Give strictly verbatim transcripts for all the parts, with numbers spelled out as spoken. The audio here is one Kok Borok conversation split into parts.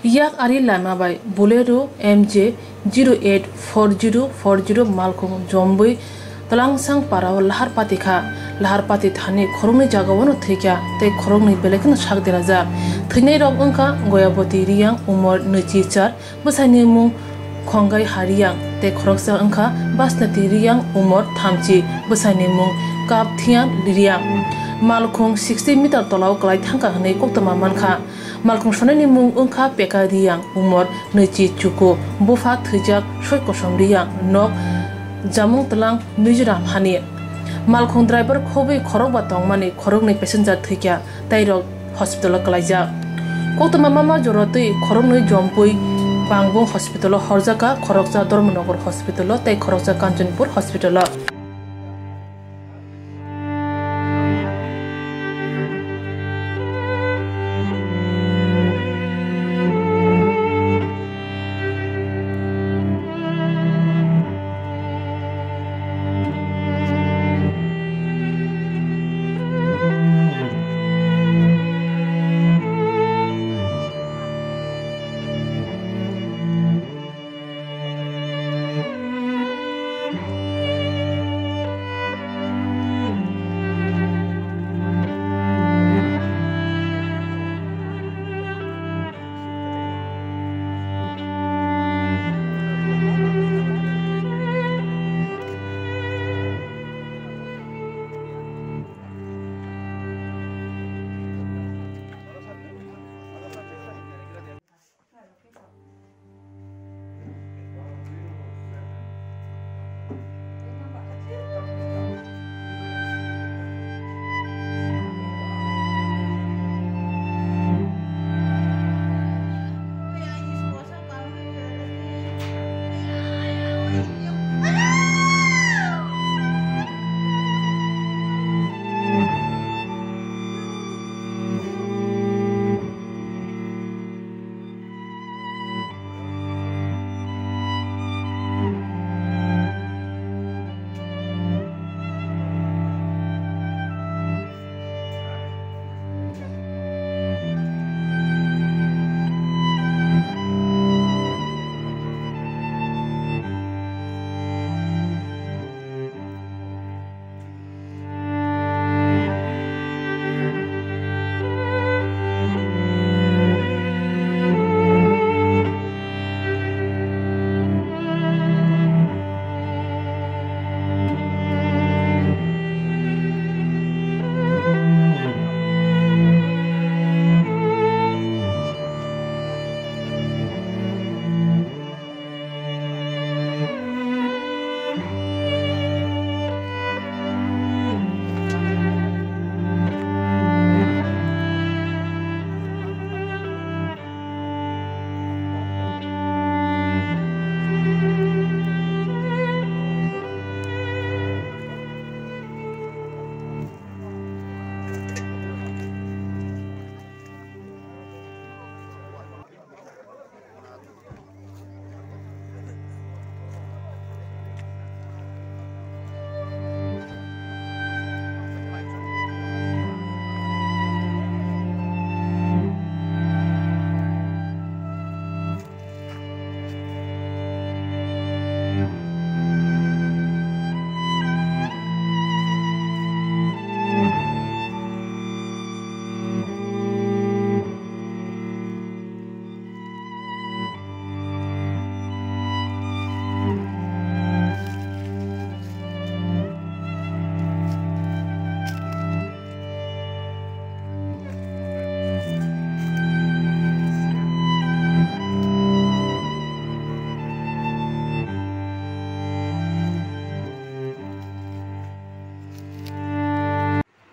Yak ari lama bai Bolero M J zero eight four zero four zero malkhung jombwi twlangsang parao lahar pati kha. Lahar pati thani khoroknwi jagao no thwikha tei khoroknwi belai kheno sak derajak. Thwinairok wngkha Goyaboti Riyang, umor nwichi char, bwsaini mung Khongai Hariyang tei khoroksa wngkha Basnati Riyang, umor thamchi, bwsaini mung Kapthian Riyang. Malkhung sixty meter tolao kwlai thangkha hwnwi koktwma mankha. Malkhung sonaini mung wngkha Peka Riyang, umor nwichi chuku, bupha thwijak Soi Kosom Riyang, nok Jamung Tlang, Mizoram hani. Malkhung driver khobwi khorokba tongmani khoroknwi passenger thwikha, tei rok hospital o kwlaijak. Koktwma mama jora twi khoroknwi jompui Bangbung hospital o horjakha, khoroksa Dharmanagar hospital o tei khoroksa Kanchanpur hospital o.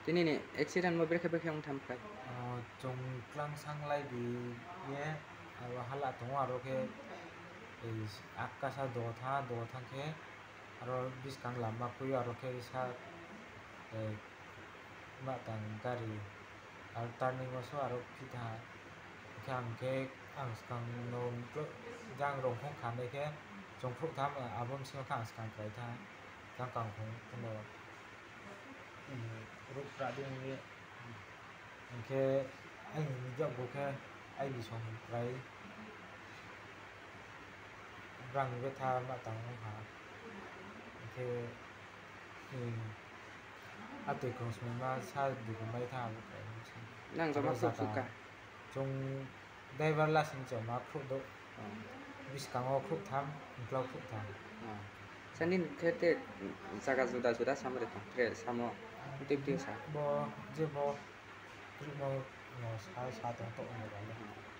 Tini ni accident mo brekhe brekhe wng tham khlai. Ah, chwng tlang sang lai di ye, aro hala tongo, aro khe, eh, akkasa do tha, do thang khe, aro bwskang lama kwi, aro khe sa, eh, ma tang gari, aro turning o so aro phi tha, khe ang khe ang swkang no jang rong khong kha nai khe chwng phuru tham, abo bwskango khe ang swkang kwlai tha, jang kang khong phano. Ruk kwrak di wngwi. Hwnkhe aini nijak bo khe aini song kwlai. Rang ni betha ma tang wng ha. Hwnkhe, hmm, a twi kung simi ma sa dugu mai tha abo khe. Nang joma Abo suk jaga suk kha. Chwng driver license joma khruh do. Oh. Bwskango khruh tham, uklok khruh tham. Oh. Sa nini khe te jaga juda juda samo de tong, tre samo tip tip sa. Bo je bo khruhno no sa, sa tong tok wng ba le. Oh.